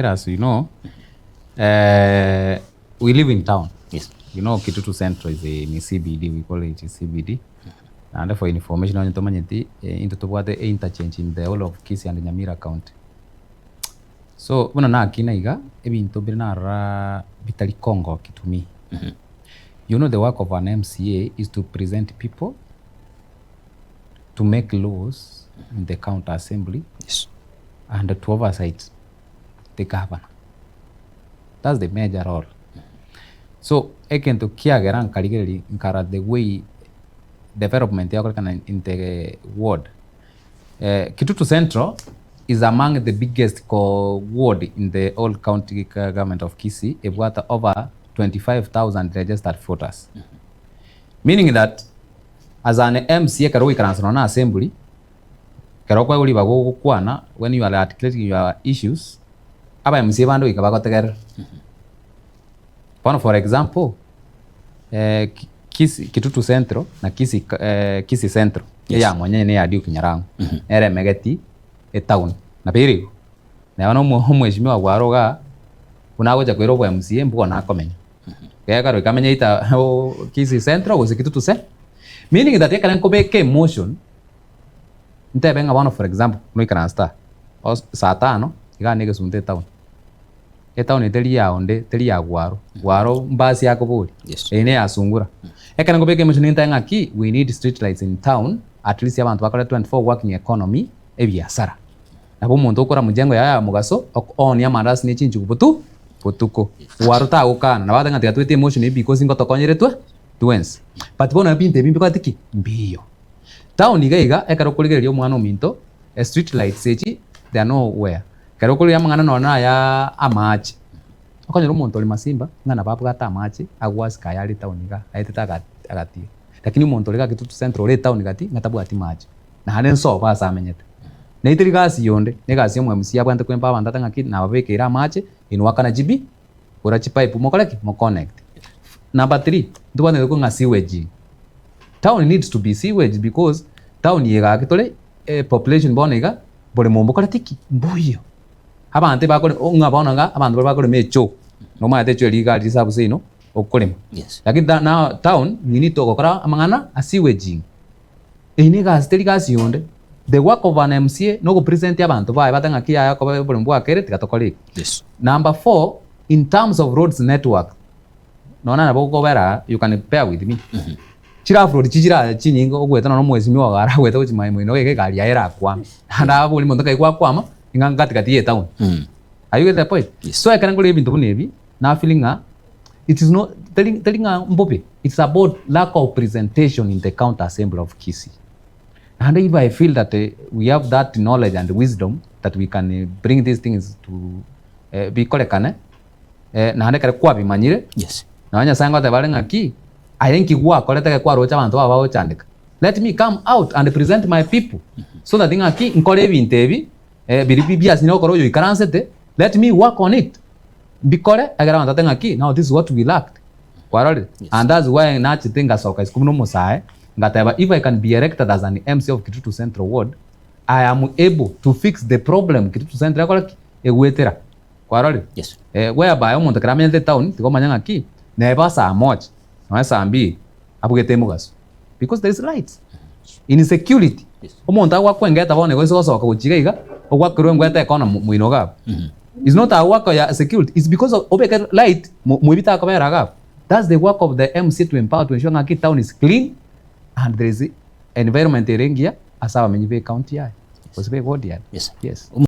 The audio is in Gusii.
As you know, eh, we live in town. Yes. You know Kitutu Central is a, ni CBD, we call it CBD. Naende for information onye tomanyeti, eh, intwe tobwate e interchange in the whole of Kisii and Nyamira County. So buna nakina iga, ebinto mbire narora bitari kongoki to me. You know the work of an MCA is to present people, to make laws in the county assembly, and to oversight the governor. That's the major role. So egento kiagera nkarigereria nkarora the way development yakorekana in the ward. Eh, Kitutu Central is among the biggest co ward in the whole county government of Kisii ebwate over 25,000 registered voters. Meaning that as an MCA ekero ogoikaransa nonya na assembly Ekero okoegwa ribaga ogokwana, when you are articulating your issues, aba MCA bande goika bagotegerere. Bono for example, eh, Kisii, Kitutu Central na Kisii, eh, Kisii Central, Yes. eya monyene na eya Duke Nyarango, nere emegeti etown, nabo ere igo. Neba na omo omweshimiwa bwaro igaa, buna agocha koira obo MCA mbuga nakomenya. Gekero ikamenya either Kisii Central gose Kitutu ce, meaning that ekero nkobeka emotion, Ntebe ng'a bono for example, noikaranse aa, os saa tano, iga na egesunte etown. Etown eye teri ya onde, teri ya gwaro, gwaro mbasi akoboria, Yes. eye neya sungura. Ekero nkobeka emotion nintebe ng'aki, we need street lights in town, at least abanto bakore 24 working economy, ebiasara. Nabo omonto okora mjengo yaye ya mogaso, ok oonia amandasi ne chinchugu botu botuko. Gwaro tagokana, nabo agoteba ng'a tiga toete emotion eye because ngotokonyerete twensi. But bono ebinto ebi mbibwate ki? Mbiyo. Town iga iga ekero okorigereria omwana ominto street lights echi they are no where. Ekero okorigereria amang'ana nonya na aya amache, okonyora omonto ore masimba ng'a nabo abwate amache agwasika aya are etown igaa aetete aga agatiga. Lakini omonto ore Gakitutu central ore etown gati ng'a tabwati mache, naende nsobo ase amenyete. Naiteri gasi yonde, na egasi ya omo MCA abwenerete koemba abanto ate ng'aki nababekeire amache inwe akana chibi gora chipipe mokore ki? Moconnect. Number three, ntobwenerete kong'a sewage. Town needs to be sewage because town eye gaki tore population bono iga boremo mbokoreti ki? Mboiyo. Abanto ebakore ng'a bono iga abanto baria bakorema echoo, nomanyete echoo eria iga risabu seino okorema. Yes. Lakini ta now town we need to gokora amang'ana a sewaging. Eyio na egasi teri gasi yonde, the work of an MCA na ogopresent abanto baye batebe ng'aki yaya koba oboremo bwakeire tiga tokore iga. Yes. Number four, in terms of roads network, nonya nabo okobera aa, you can bear with me, chirafu road chichire aa chinyinge ogwete nonya omwesimwa ogo aragwete gochia maega moino iga egari yaye erakwame, naende abori monto nkai gwakwama, ing'a gatigati ya etown. Are you getting the point? Yes. So ekero nkorigia ebinto buna ebi, na feeling ng'a it is not, teri teri ng'a mbobe, it's about lack of presentation in the county assembly of Kisii. Naende if I feel that we have that knowledge and wisdom that we can bring these things to bikorekane, naende ekero kwabimanyire, Yes. nonya Nyasaye ngoteba are ng'aki, aye nki gwakorete ekero kwaroche abanto bao bagochandeka? Let me come out and present my people, so that ng'aki nkore ebinto ebi, biria biasinyire gokora oyo oikaransete, let me work on it, mbikore ekero abanto batebe ng'aki, now this is what we lacked. Kwarorire? Yes. And that's why nachete ngasoka isiko buna omosae, ngateba if I can be elected as an MCA of Kitutu Central Ward, I am able to fix the problem Kitutu Central ekora ki? Egwetera. Kwarorire? Yes. Eh, whereby omonto ekero amenyete etown tiga omanye ng'aki neba saa moja nonya saa mbiri abugete emogaso because there is lights. Insecurity, Yes. omonto agoakwa engeta bono igo ase gosoka gochia iga iga, ogwakerwa engweta ekona mo moino iga abwo. Is not a work ya security, is because of obeke light mo moibi takobera iga abwo. That's the work of the MCA to empower to ensure ng'aki town is clean and there is environment ere engiya ase abamenyi be ecounty yaye gose be eward yaye. Yes. Yes.